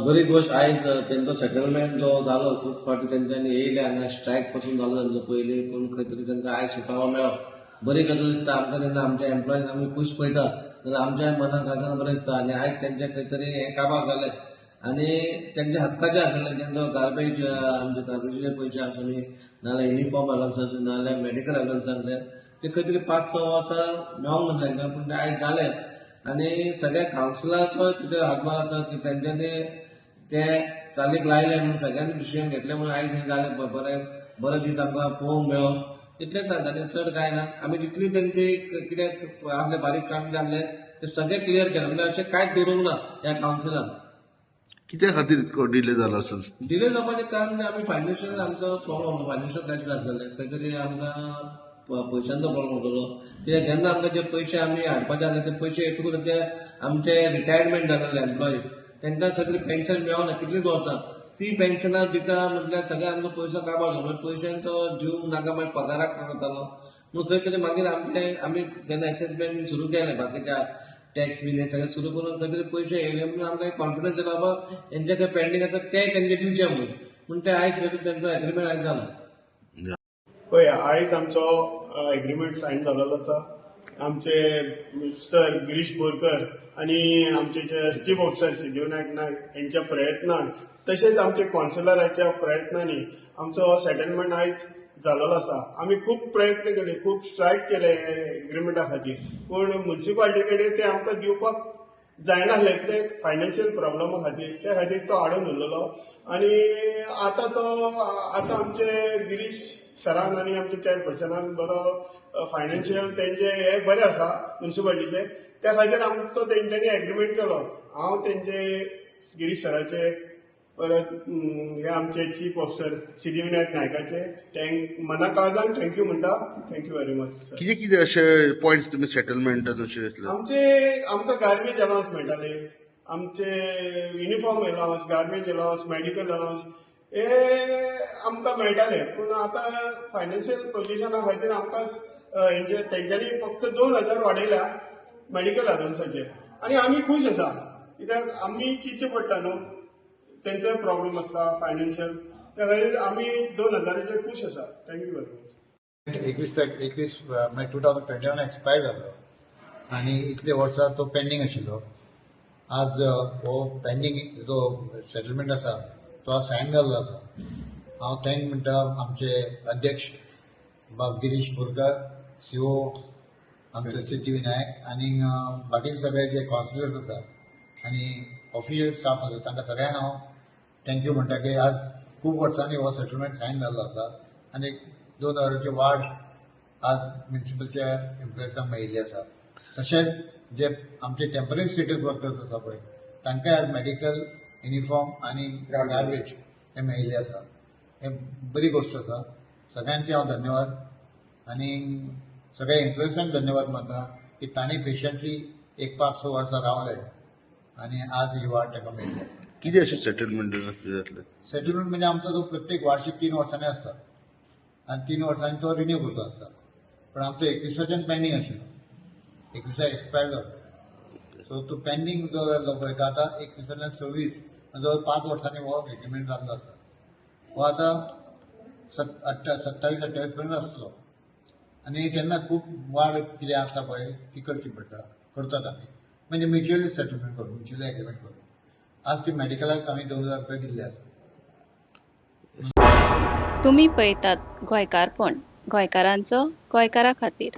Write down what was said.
बरी गोश्ट आयज तेंचो सेटलमेंट जो जालो, खूब फावटी तेंच्यांनी येयले हांगा, स्ट्रायक पासून जालो तेंचो पयलीं, पूण खंय तरी तांकां आयज सुटावो मेळ्ळो. बरी गजाल दिसता आमकां. जेन्ना आमच्या एम्प्लॉईंक आमी खूश पळयता जाल्यार आमच्या मनाक काळजान बरें दिसता. आनी आयज तेंचे खंय तरी हें काबार जालें आनी तेंच्या हक्काचें आसलें. तेंचो गार्बेज, आमचे गार्बेजीचे पयशे आसूं, नाजाल्यार युनिफॉर्म अलावन्स आसूं, नाजाल्यार मेडिकल अलावन्स आसले, ते खंय तरी 5-6 वर्सां मेळोंक नासलें तांकां, पूण ते आयज जाले. आनी सगळ्या कावन्सिलाचो तितून हातभार आसा की तेंच्यांनी ते चालीक लायले म्हणून, सगळ्यांनी डिसिजन घेतलें म्हणून आयज हें जालें. बरें बरे दीस आमकां पळोवंक मेळ्ळो. इतलेंच आनी चड कांय ना. आमी जितली तेंची कितें आपले बारीकसाण जाल्ले ते सगळें क्लियर केलें, म्हणजे अशें कांयच दवरूंक ना ह्या कावन्सिलान. कित्या खातीर इतको डिले जालो आसून? डिले जावपाचें कारण म्हणजे आमी फायनान्शियल आमचो प्रॉब्लम, फायनान्शियल क्रायसीस जाल्लें. खंय तरी आमकां पयशांचो प्रॉब्लम जालो, कित्याक जेन्ना आमकां जे पयशे आमी हाडपाचे आसले, ते पयशे येतकूच ते आमचे रिटायरमेंट जालेले एम्प्लॉई, तांकां खंय तरी पेन्शन मेळना कितलींच वर्सां. ती पेन्शनां दिता म्हटल्यार सगळें आमचो पयसो काबार जालो. मागीर पयशांचो दिवंक नाका, मागीर पगाराक त्रास जातालो. म्हणून खंय तरी मागीर आमचे आमी जेन्ना एसेसमेंट सुरू केलें, बाकीच्या टॅक्स बीन हे सगळें सुरू करून खंय तरी पयशे येयले म्हणून आमकां एक कॉन्फिडन्स येयलो, बाबा हेंचे खंय पेंडींग आसा ते तेंचे दिवचे म्हणून. पूण ते आयज खंय तरी तेंचो एग्रीमेंट आयज जाला. पळय, आयज आमचो एग्रीमेंट सायन जाल्लो आसा. आमचे सर गिरीश बोरकर आनी आमचे जे चीफ ऑफिसर सिद्धीविनायक नायक यांच्या प्रयत्नान, तशेंच आमचे कौन्सिलराच्या प्रयत्नांनी आमचो सेटलमेंट आयज जाल्लो आसा. आमी खूब प्रयत्न केले, खूब स्ट्रायक केले एग्रीमेंटा खातीर, पूण मुन्सिपालिटी कडेन ते आमकां दिवपाक जायनासले, कित्याक फायनान्शियल प्रॉब्लमा खातीर. त्या खातीर तो आडून उरलेलो आनी आतां तो आतां आमचे गिरीश सरान आनी आमचे चेअरपर्सनान बरो फायनान्शियल तेंचे हे बरें आसा मुन्सिपालिटीचे, त्या खातीर आमचो तेंच्यांनी एग्रीमेंट केलो. हांव तेंचे गिरीश सराचे, परत हे आमचे चीफ ऑफिसर सिद्धीविनायक नायकाचे thank मना काळजान thank you म्हणटा. Thank you very much sir. कितें कितें अशे पॉयंट्स तुमी सेटलमेंटान अशे घेतले? आमचे आमकां गार्बेज अलावन्स मेळटाले, आमचे uniform allowance, garbage allowance, medical allowance हे आमकां मेळटाले. पूण आतां फायनान्शियल पोजिशना खातीर आमकां हेंचे तेंच्यांनी फक्त 2000 वाडयल्या मेडिकल अलावन्साचेर आनी आमी खूश आसा, कित्याक आमी चिंतचें पडटा न्हू, तेंचोय प्रॉब्लम आसता फायनान्शियल. त्या खातीर आमी 2000चेर खूश आसा. Thank you very much. 21 तारखे, 21 म्हणजे 2021 एक्सपायर जालो आनी इतले वर्सां तो पेंडींग आशिल्लो. आज हो पेंडींग जो सेटलमेंट आसा तो आज सायन जाल्लो आसा. हांव thank म्हणटा आमचे अध्यक्ष बाब गिरीश बोरकर, सीओ आमचे सिद्धिविनायक आनी बाकीचे सगळे जे कावन्सिलर्स आसा आनी ऑफिशियल स्टाफ आसा, तांकां सगळ्यांक हांव thank you म्हणटा की आज खूब वर्सांनी हो सेटलमेंट सायन जाल्लो आसा आनी 2000ची वाड आज म्युनिसिपलच्या एम्प्लॉइजांक मेळिल्ली आसा. तशेंच जे आमचे टेंपररी स्टेटस वर्कर्स आसा पळय, तांकांय आज मेडिकल, युनिफॉर्म आनी गार्बेज हे मेळिल्ले आसा. हे बरी गोश्ट आसा. सगळ्यांचे हांव धन्यवाद आनी सगळ्या एम्प्लॉइजांक धन्यवाद मानता की तांणी पेशंटली एक 5-6 वर्सां रावले आनी आज ही वाड तांकां मेळिल्ली आसा. कितें अशें सेटलमेंट जातलें? सेटलमेंट म्हणजे आमचो तो प्रत्येक वार्षिक 3 वर्सांनी आसता आनी 3 वर्सांनी तो रिन्यू करचो आसता. पण आमचो 21साच्यान पेंडींग आशिल्लो, 21सा एक्सपायर जालो. सो तो पेंडींग जो जाल्लो पळय, तो आतां 21सांतल्यान 26, जवळ 5 वर्सांनी हो एग्रीमेंट जाल्लो आसा. हो आतां सत अठ्ठा 27-28 पर्यंत आसतलो आनी तेन्ना खूब वाड कितें आसता पळय ती करची पडटा, करतात आमी. म्हणजे म्युच्युअली सेटलमेंट करून, म्युच्युअली एग्रीमेंट करून आज ती मेडिकलाक आमी 2000 रुपया दिल्ले आसा. तुमी पळयतात गोंयकारपण, गोंयकारांचो गोंयकारा खातीर.